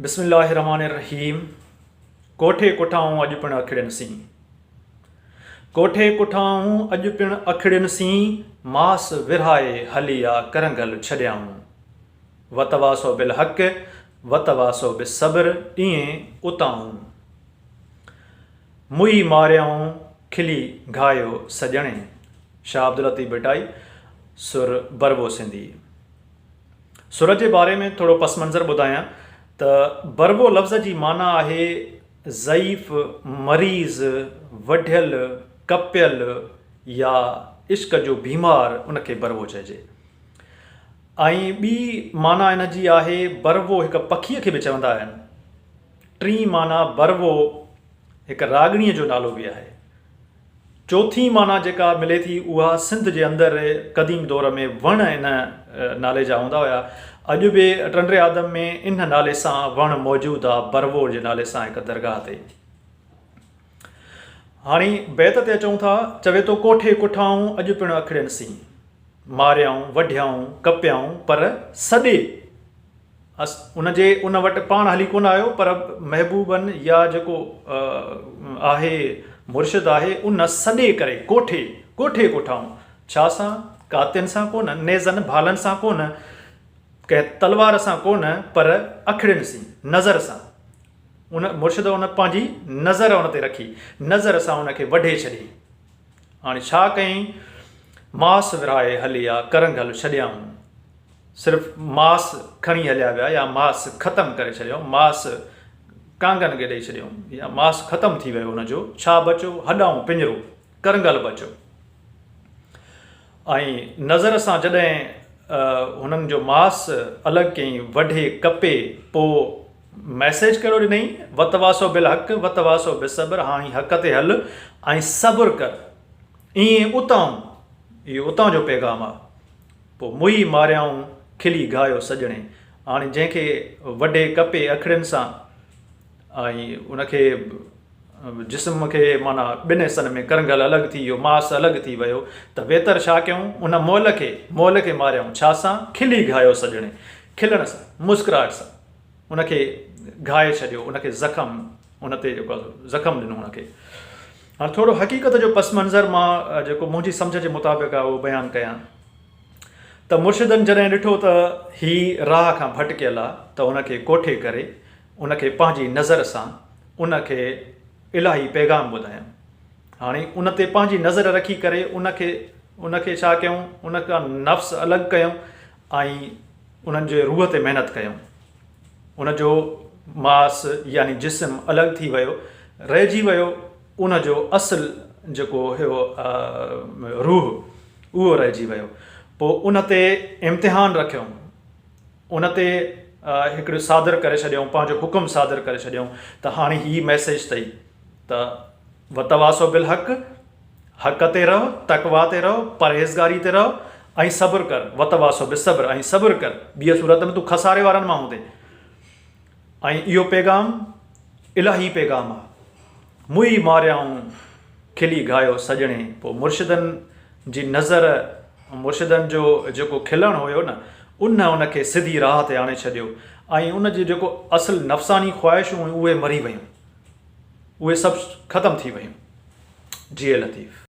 بسم الله الرحمٰن الرحيم ڪوٺي ڪٺائون اڄ پڻ اکڙين سين ڪوٺي ڪٺائون اڄ پڻ اکڙين سين ماس ورهائي هلي آ ڪرنگهل ڇڏيائون وتواصو بالحق وتواصو بالصبر ايئن اتائون موئي ماريائون کلي گهايو سڄڻي شاهه عبداللطيف ڀٽائي سر بروو سنڌي. سر جي باري ۾ ٿورو پس منظر ٻڌايان ته بروو لفظ جي معنيٰ آهي ضعيف، مريض، وڍيل، ڪپيل يا عشق جو بيمار ان کي بروو چئجي. ۽ ٻي معنيٰ ان جي آهي بروو هڪ پکيء کي به چوندا آهن. ٽين معنيٰ بروو هڪ راڳڻيء جو نالو به آهي. چوٿين معنيٰ جيڪا ملي ٿي اها سنڌ جي اندر قديم دور ۾ وڻ ان نالي جا هوندا هيا. اڄ به ٽنڊي آدم ۾ ان نالي سان وڻ موجود آ بروو جي نالي سان هڪ درگاهه تي. هاڻي بيت تي اچون ٿا، چوي ٿو ڪوٺي ڪٺائون اڄ پڻ اکڙين سين، ماريائون، وڍيائون، ڪپيائون پر سڏي. ان جي ان وٽ پاڻ هلي ڪونه آيو پر محبوبن يا جيڪو آهي مرشد آهي ان سڏي ڪري ڪوٺي ڪوٺي ڪوٺائون ڇا سان ڪاتين سان ڪونه نيزن ڀالن سان ڪونه ڪنهن تلوار سان ڪونه پر اکڙين سين نظر سان ان مرشد ان پنهنجي نظر ان تي رکي نظر سان ان کي وڍي ڇڏي هاڻي ڇا ڪيائين ماس ورهائي هلي آ ڪرنگهل ڇڏيائون صرف ماس کڻي هليا ويا يا ماس ختم ڪري ڇڏيائون، ماس ڪانگن کي ڏئي ڇڏيائون يا ماس ختم ٿي ويو ان جو ڇا بچيو؟ هڏائون پڃرو، ڪرنگهل بچيو. ۽ نظر سان جڏهن هنن جو ماس الڳ ڪيائين، وڍي ڪپي پوء ميسيج ڪهڙو ڏنائين؟ وتواصو بالحق وتواصو بالصبر هاڻي حق تي هل ۽ صبر ڪر. ائين اتان اهو اتان جو پيغام آ. پوء موئي ماريائون، کلي گهايو سڄڻي. هاڻي جنهن کي وڍي ڪپي اکڙين سان ۽ ان کي جسم کي معنيٰ ٻن حصن ۾ ڪرنگهل الڳ ٿي ويو، ماس الڳ ٿي ويو ته ويتر ڇا ڪيائون، ان مئل کي مئل کي ماريائون، ڇا سان؟ کلي گهايو سڄڻي، کلڻ سان، مسڪراهٽ سان ان کي گهائي ڇڏيو، ان کي زخم ان تي جيڪو آهي سو زخم ڏنو ان کي. هاڻي ٿورو حقيقت جو پس منظر مان جيڪو منهنجي سمجهه جي مطابق آهي اهو بيان ڪيان ته مرشدن جڏهن ڏٺو ته هي راهه کان ڀٽڪيل آهي ته ان کي ڪوٺي ڪري ان کي پنهنجي نظر سان ان کي الاهي پيغام ٻڌايائون. هاڻي ان تي پنهنجي نظر رکي ڪري ان کي ان کي ڇا ڪيائون ان کان نفس الڳ ڪيائون ۽ انهن جي روح تي محنت ڪيائون. ان جو ماس يعني جسم الڳ ٿي ويو، رهجي ويو ان جو اصل جيڪو هيو روح اهو رهجي ويو. پوء ان تي امتحان رکيائون، ان تي هڪڙو صادر ڪري ڇڏيائون، پنهنجو حڪم صادر ڪري ڇڏيائون ته هاڻي هي ميسيج اٿئي ته وتواصو بالحق، حق تي رهه، تقويٰ تي رهه، پرهيزگاري تي رهه ۽ صبر ڪر، وتواصو بالصبر ۽ صبر ڪر، ٻيء صورت ۾ تون خساري وارن مان هوندين. ۽ اهو پيغام الاهي پيغام آ. موئي ماريائون، کلي گهايو سڄڻي. پوء مرشدن جي نظر، مرشدن جو جيڪو کلڻ هيو نه، ان ان کي سڌي راهه تي آڻي ڇڏيو ۽ ان جي جيڪو اصل نفساني خواهشون هيون اهي مري ويون. اهي سڀ ختم ٿي ويون. جيئي لطيف.